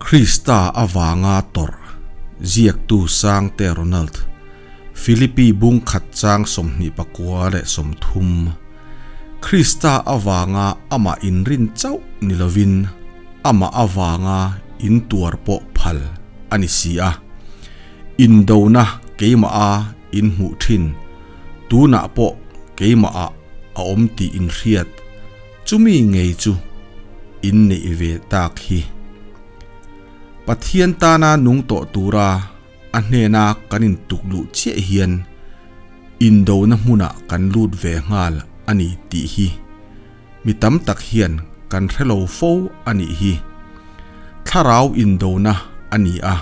Krista avanga tawrh, ziaktu Sangte Ronald, Philippi bung khat chang 29 leh 30, Krista avanga amah inrin chauh ni lovin amah avanga intuar pawh phal a ni si a. Indona keimah a inhmuh thin, tunah pawh keimah ah a awm tih inhriat chumi ngei chu in neih ve tak hi. Pathian tana nung tawh tura a hnena kan intukluh chiah hian indona hmunah kan lut ve nghal a ni tih hi mi tam tak hian kan hre lo fo a nih hi. Thlarau indona a ni a,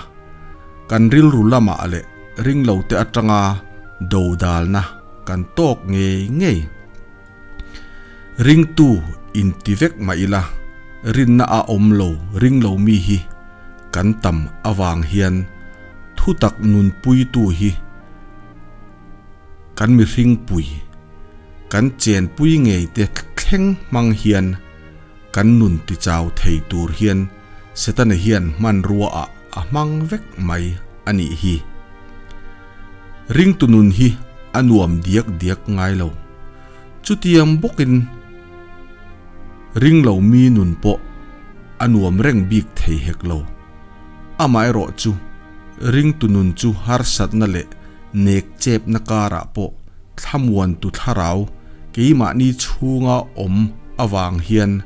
kan rilru lamah leh ringlote atanga dodalna kan tawk ngei ngei. Ringtu inti vek mah ila, rinna a awm lo ringlo mi hi kan tam avang hian thutak nunpuitu hi kan mihring pui, kan chenpui ngei te thleng hmang hian kan nun tichau thei tur hian Setana hian hmanrua ah a hmang vek mai a nih hi. Ringtu nun hi a nuam diak diak ngai lo. Chutiang bawkin ringlo mi nun pawh a nuam reng bik thei hek lo. Amaherawh chu ringtu nun chu harsatna leh nek chepna karah pawh thlamuantu thlarau keimahni chhunga awm avang hian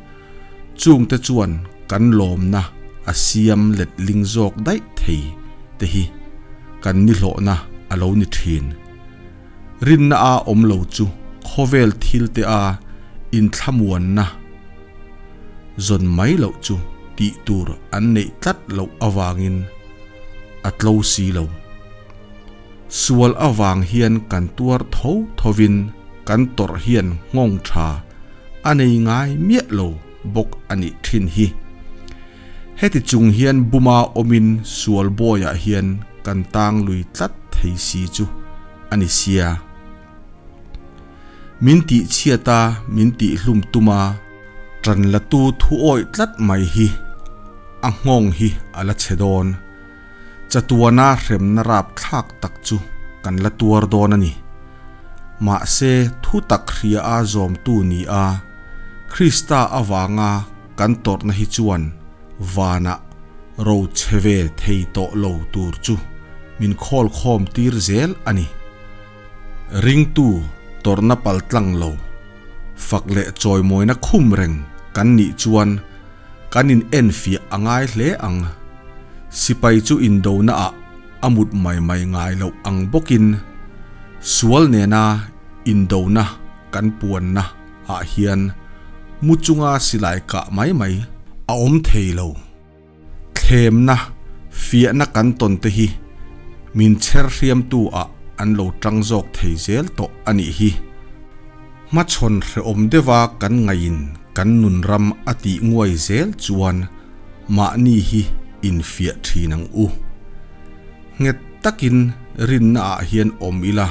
Chungte chuan kan lawmna a siam letling zawk daih thei te hi kan nihlawhna a lo ni thin. Rinna a awm lo chu khawvel thil te a inthlamuanna zawn mai loh chu tih tur an neih tlat loh avangin a tlo si lo. Sual avang hian kan tuar tho thovin kan tawrh hian nghawng tha a nei ngai miah lo bawk a nih thin hi. Heti chung hian buma awmin sual bawiah hian kan tang lui tlat thei si chu a ni sia. Min tih chhiat a, min tih hlum tum a, tan la tu thu awih tlat mai hi a nghawng hi a la chhe dawn. Chatuana hremna rap thlak tak chu kan la tuar dawn a ni. Mahse, thu tak hria a zawmtu ni a, Krista avanga kan tawrhna hi chuan vanah ro chhe ve thei tawh lo tur chu min khawl khawm tir zel a ni. Ringtu tawrhna paltlang lo, fak leh chawimawina khum reng kan nih chuan Kan in enfiah a ngai hle ang. Sipai chu indona ah a mut mai mai ngai loh ang bawkin sual nena indona kan puanna ah hian mu chunga silai kah mai mai a awm thei lo. Thlemna, fiahna kan tawn te hi min chher hriamtu ah an lo tang zawk thei zel tawh a nih hi. Hmachhawn hrehawm deuha kan ngaihin kan nun ram a tih nguai zel chuan mahni hi infiah thin ang u. Nghet takin rinna ah hian awm ila,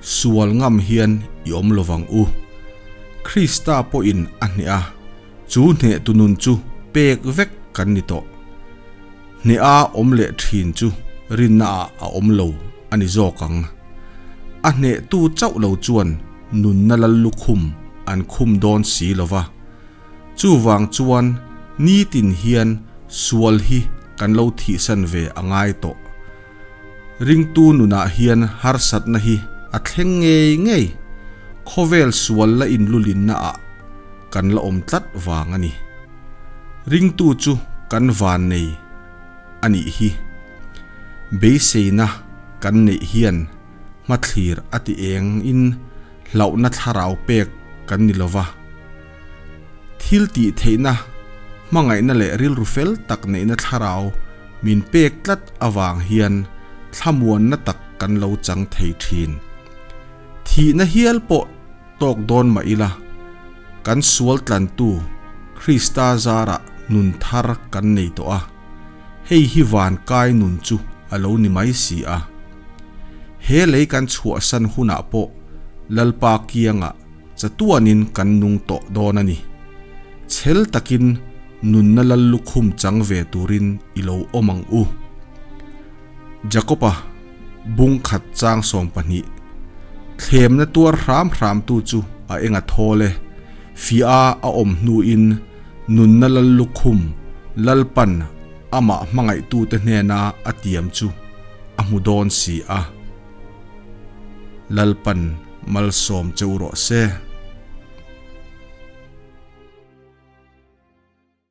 sual ngam hian i awm lovang u. Krista pawhin a hneh a, chu hnehtu nun chu pek vek kan ni tawh. Hneha awm leh thin chu rinna ah a awm lo a ni zawk ang. A hnehtu chauh lo chuan nunna lal lukhum an khum dawn si lo va. Chuvang chuan nitin hian sual hi kan lo thihsan ve a ngai tawh. Ringtu nunah hian harsatna hi a thleng ngei ngei, khawvel sual la inlulinna ah kan la awm tlat vang a ni. Ringtu chu kan van nei a nih hi. Beiseina kan neih hian hmathlir a ti eng in hlauhna thlarau pek kan ni lova. Thil tih theihna, hmangaihna leh rilru fel tak neihna thlarau min pek tlat avang hian thlamuanna tak kan lo chang thei thin. Thihna hial pawh Tawk dawn mah ila, kan sual tlantu Krista zarah nun thar kan nei tawh a, hei hi van kai nun chu a lo ni mai si a. He lei kan chhuahsan hunah pawh Lalpa kiangah chatuanin kan nung tawh dawn a ni. Chhel takin. Nunna lal lukhum chang ve turin i lo awm ang u. Jakob-a bung khat chang 12 Thlemna tuar hram hramtu chu a enga thawl e, fia a awm hnuin nunna lal lukhum Lalpan amah hmangaihtute hnena a tiam chu a hmu dawn si a. Lalpan malsawm cheu rawh se.